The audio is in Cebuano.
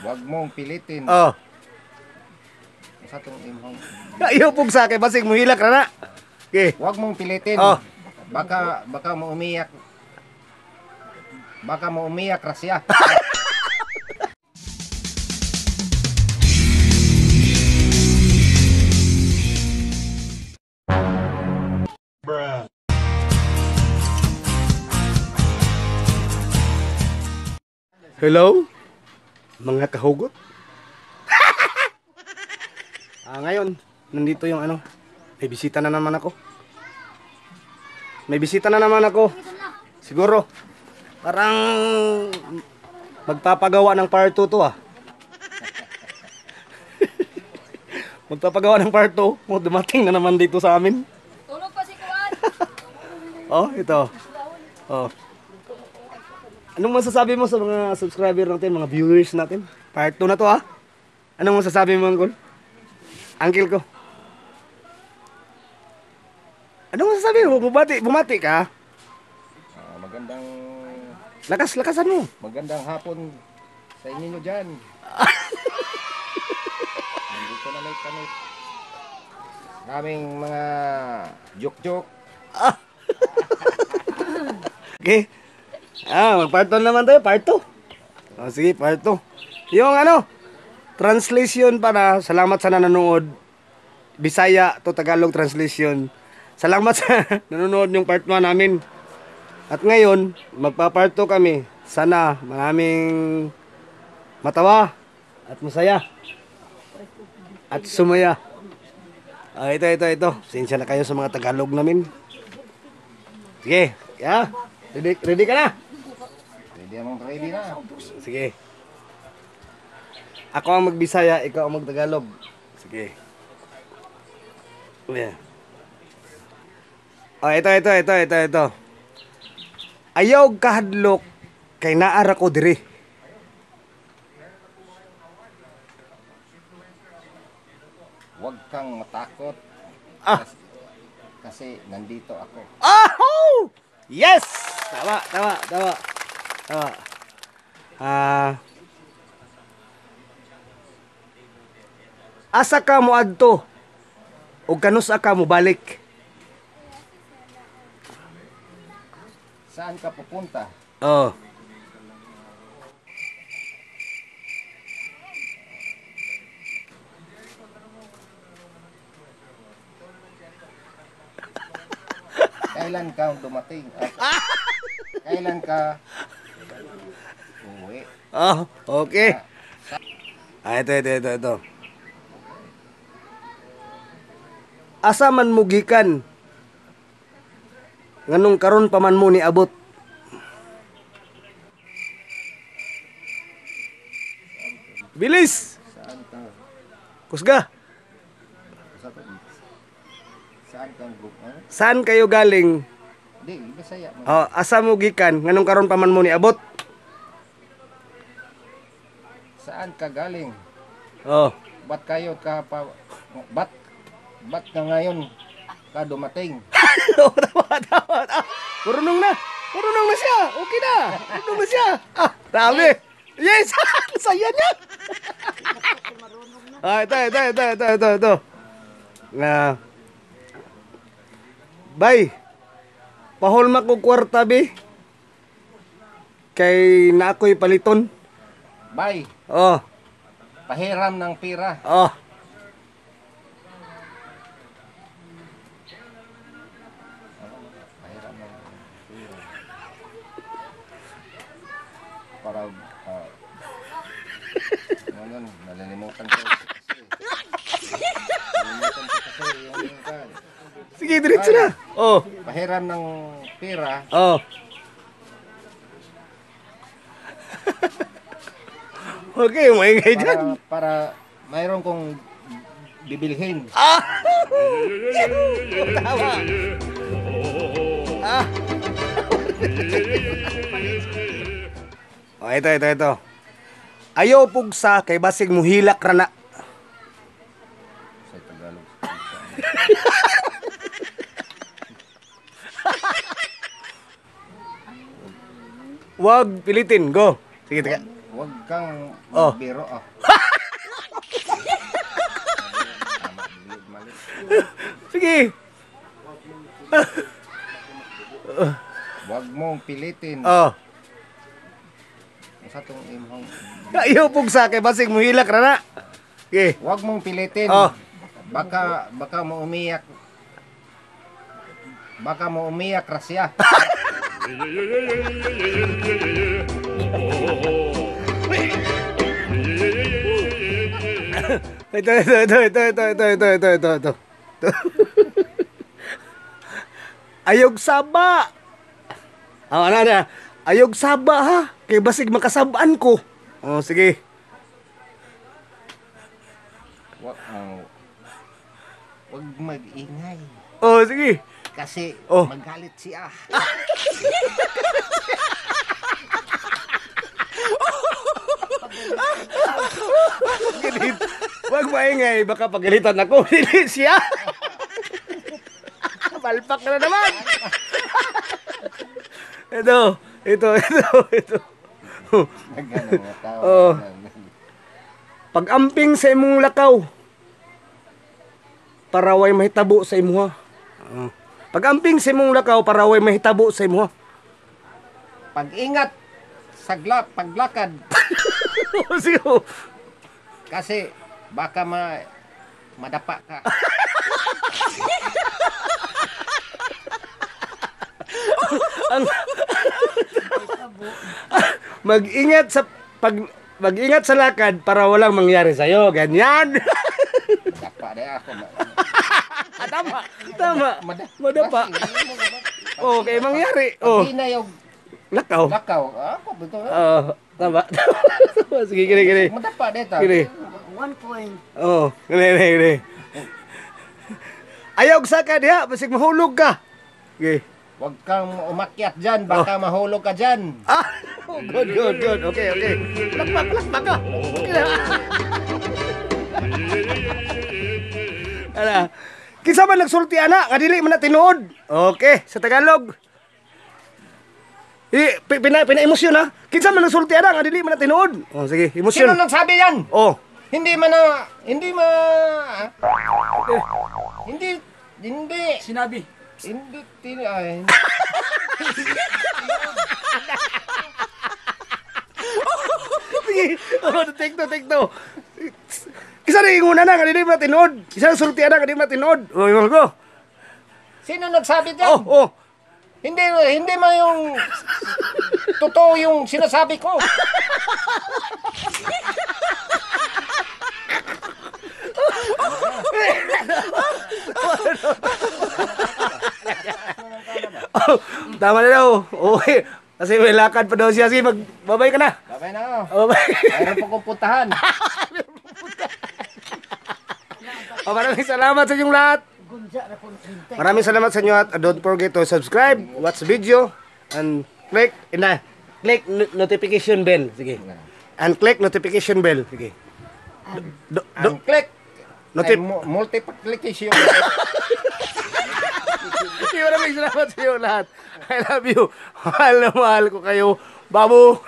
Wag mong pilitin. Oh. Sa tong imong. Ayaw pugsa kay basig muhilak ra na. Okay. Wag mong pilitin. Oh. Baka mo umiyak. Baka mo umiyak ra siya. Hello, mga kahugot. Ngayon, nandito yung ano, may bisita na naman ako. May bisita na naman ako. Siguro, parang magpapagawa ng part 2 to ah. Magpapagawa ng part 2. Oh, dumating na naman dito sa amin. Tulog pa si Kuan. Oh, ito. Oh. Anong masasabi mo sa mga subscriber natin, mga viewers natin? Part 2 na to ah. Anong masasabi mo, Uncle? Uncle ko. Anong masasabi mo? Bumati ka? Magandang Lakas-lakasan mo. magandang hapon sa inyo diyan. Nandito na lang kami. Kaming mga joke-joke. Okay. Mag-part 1 naman tayo, part 2. Oh, sige, part 2. Yung ano, translation para, salamat sa nanonood. Bisaya to Tagalog translation. Salamat sa nanonood yung part 1 namin. At ngayon, magpa-part 2 kami. Sana maraming matawa at masaya. At sumaya. Ito. Pasensya na kayo sa mga Tagalog namin. Sige, yeah. Ready ka na? Ready among ready na. Sige. Ako ang magbisaya, ikaw ang magtagalog. Sige. Yeah. Oh, ito. Ayaw kahadlok kay naara ko diri. Huwag kang matakot. Ah. Kasi nandito ako. Oh! Yes! Tama. Asa ka mo adto? O kanusa ka mo balik? Saan ka pupunta? Oh. Kailan ka dumating? Kailan ka uwi? Oh, okay. Ito. Asa man mo gikan? Nganong karon pa man mo niabot? Bilis! Saan ka? Kusga! Saan kang Saan kayo galing? Di, Bisaya. Oh, asa mo gikan? Nganong karon pa man mo niabot? Saan ka galing? Oh. Ba't kayo ka pa ba't ka ngayon ka dumating? Tama. Marunong na. Marunong na siya. Okay na. Marunong na siya. Dami. Yes. Saya niya. Ito. Bay. Pahulma ko kwarta bi. Kay na ako'y paliton. Bay. Oh. Pahiram ng pira. Oh. Pahiram ng pira. Para ano, nalilimutan ko kasi. Nalilimutan ko kasi yung kan. Sige, diretso na. Oh. Pahiram ng pira. Oh. Okay, maingay dyan. Para mayroon kong bibilhin. Ah! Tama. Ah. Oh, ito. Ayaw pugsa kay basig muhilak ra na. Sa Tagalog. Wag pilitin. Go. Sige, teka. Wag kang Oh. magbiro ah. Tama, dili, mali. Sige. Wag mong pilitin. Oh. Sa tong imong Ayaw pugsa kay basig muhilak ra na. Sige. Wag mong pilitin. Oh. Baka baka mo umiyak. Baka mo umiyak ra siya. Ito, ito, ito, ito, ito, ito, ito, ito, ito, ito. Ayog saba. Ah, ano na? Ayog saba ha. Kay basig makasabaan ko. Oh, sige. Wag oh, wag mag-ingay Oh, sige. kasi Oh. magalit siya. Galit. Wag maingay, baka pagalitan ako. Dili siya. Palpak na naman. Ito, ito, ito, ito. Nagano nga tao. Oh. Pag-amping sa imong lakaw, para way mahitabo sa imuha. Oh. Pag-amping sa imong lakaw, para way mahitabo sa imuha. Pag-ingat sa paglakad Sige. Oh. kasi baka madapa ka. Ang mag-ingat sa pag mag-ingat sa lakad para walang mangyari sa iyo. Ganyan. Madapa na ako. Tama. Tama. Madapa. Oh, kay mangyari. Oh, Pag yung lakaw. lakaw, ako bito. Oh, tama. Tama. Sige, gini, gini. Madapa dito. Gini. 1 point. Oh, gini, gini, gini. Ayaw sa ka diha, basig mahulog ka. Sige. Huwag kang umakyat dyan, baka mahulog ka dyan. Ah, oh, good, good, good. Okay. Palakpak, palakpak ka. Okay na. Ala. Kinsa man nagsulti ana, nga dili man na tinuod. Okay, sa Tagalog. Eh, pina emosyon ha. Kinsa man nagsulti ana, nga dili man na tinuod. Oh, sige, emosyon. Sino nagsabi yan? Oh. Hindi man na, hindi ma, hindi, hindi, Sinabi. Hindi, ay, hindi. Sige. Oh, take two, take two. Kinsa na inguna na, nga dili man na tinuod. Kinsa nagsulti ana, nga dili man na tinuod. Oh, yun go. Sino nagsabi dyan? Oh. Hindi, hindi ma yung totoo yung sinasabi ko. Oh, tama na daw. Okay. Kasi may lakad pa daw siya. Sige, mag-babay ka na. Babay na ako. Oh, bye. Mayroon pa kong puntahan. Oh, maraming salamat sa inyong lahat. Gunja na kung hintay. Maraming salamat sa inyo at don't forget to subscribe, watch the video, and click na click notification bell. Sige. And click notification bell. Sige. Do, do, Ang click. Ay, multiplication. Maraming salamat sa inyo lahat. I love you. Mahal na mahal ko kayo. Babu.